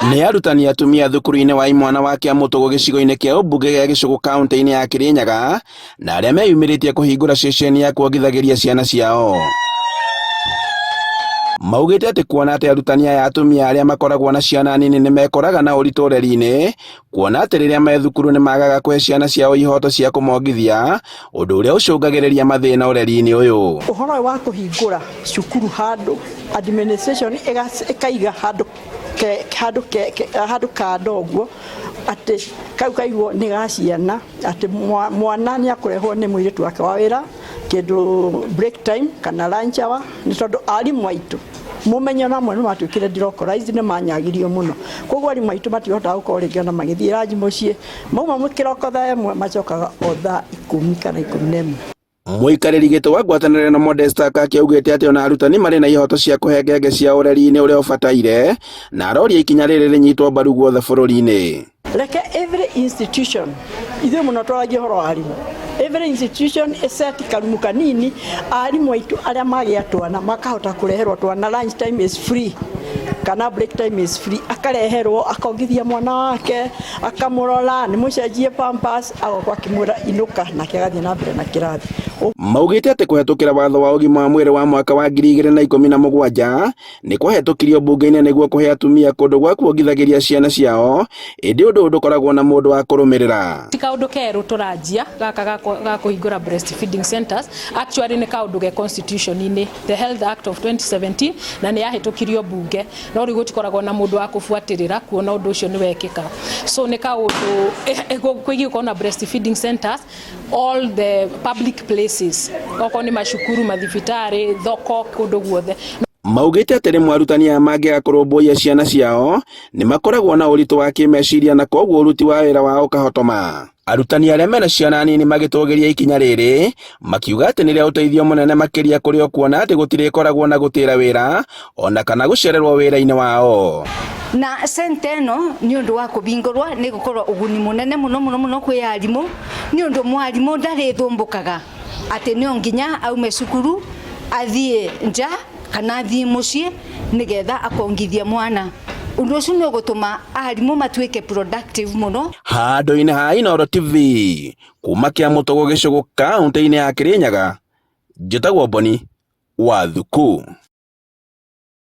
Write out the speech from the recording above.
Nĩ arutani atumia thukuru-inĩ wa imwana wa Kĩamũtũgũ gĩcigo-inĩ kĩa ũmbunge gĩa Gĩcũgũ kaunti-inĩ ya Kĩrĩnyaga na arĩa meyumĩrĩtie kũhingũra ceceni ya kuongithagĩria ciana ciao. Maugĩte atĩ kuona atĩ arutani aya atumia arĩa makoragwo na ciana nini nĩ mekoraga na ũritũ ũreri-inĩ, kuona atĩ rĩrĩa me thukuru nĩ magaga kũhe ciana ciao ihoto cia kũmongithia, ũndũ ũrĩa ũcũngagĩrĩria mathĩna ũreri-inĩ ũyũ. Ũhoro ũyũ wa kũhingũra cukuru handũ administration ĩkaiga handũ ke, handũ ke, ke, handũ kando ũguo atĩ kau kaigwo nĩ ga ciana atĩ mwana nĩ akũrehwo nĩ mũirĩtu wake wa wĩra kĩndũ break time kana lunch hour, nĩ tondũ arimũ aitũ mũmenyo na amwe nĩ matuĩkire delocalized, nĩ manyagirio mũno, koguo arimũ aitũ matihotaga gũkorwo rĩngĩ ona magĩthiĩ ranji mũciĩ, mauma kĩroko 1:00 macokaga o thaa 10 kana 11. Mũikarĩri gĩtĩ wa ngwatanĩro ĩno Modesta Kaki augĩte atĩ ona arutani marĩ na ihoto cia kũhe ngenge cia ũreri-inĩ ũrĩa ũbataire, na aroria ikinya rĩrĩ rĩnyitwo mbaru guothe bũrũri-inĩ. Reke every institution, ithuĩ mũno twaragia ũhoro wa arimũ, every institution ĩseti karumu kanini arimũ aitũ arĩa magĩa twana makahota kũreherwo twana, lunch time is free kana break time is free, akareherwo akongithia mwana wake, akamũrora nĩ mũcenjie pampers, agoka akĩmwĩra inũka, nake agathiĩ na mbere na kĩrathi. Maugĩte atĩ kũhetũkĩra watho wa ũgima wa mwĩrĩ wa mwaka wa 2017 nĩ kwahetũkirio mbunge-inĩ nĩguo kũhe atumia kũndũ gwa kuongithagĩria ciana ciao, ĩndĩ ũndũ ũyũ ndũkoragwo na mũndũ wa kũrũmĩrĩra. Ti kaũndũ kerũ tũranjia gaka ga kũhingũra breastfeeding centers. Actually nĩ kaũndũ ge constitution-inĩ, the Health Act of 2017, na nĩ yahĩtũkirio mbunge, no rĩu gũtikoragwo na mũndũ wa kũbuatĩrĩra kuona ũndũ ũcio nĩ wekĩka. So nĩ kaũndũ kwĩgiĩ gũkorwo na breastfeeding centers all the public places, okorwo nĩ macukuru, mathibitarĩ, thoko, kũndũ guothe. Maugĩte atĩ rĩmwe arutani aya mangĩaga kũrũmbũiya ciana ciao nĩ makoragwo na ũritũ wa kĩmeciria na koguo ũruti wa wĩra wao ũkahotoma. Arutani arĩa mena ciana nini magĩtũgĩria ikinya rĩrĩ makiuga atĩ nĩ rĩa ũteithio mũnene makĩria kũrĩ o kuona atĩ gũtirĩkoragwo na gũtĩra wĩra ona kana gũcererwo wĩra-inĩ wao. Na center ĩno nĩ ũndũ wa kũhingũrwo nĩ gũkorwo ũguni mũnene mũno mũno mũno kwĩ arimũ, nĩ ũndũ mwarimũ ndarĩthũmbũkaga atĩ no nginya aume cukuru athiĩ nja kana athiĩ mũciĩ nĩgetha akongithie mwana. Ũndũ ũcio nĩ ũgũtũma arimũ matuĩke productive mũno. Handũ-inĩ ha Inooro TV kuma Kĩamũtũgũ Gĩcũgũ kaunti-inĩ ya Kĩrĩnyaga, njĩtagwo Boni wa Thuku.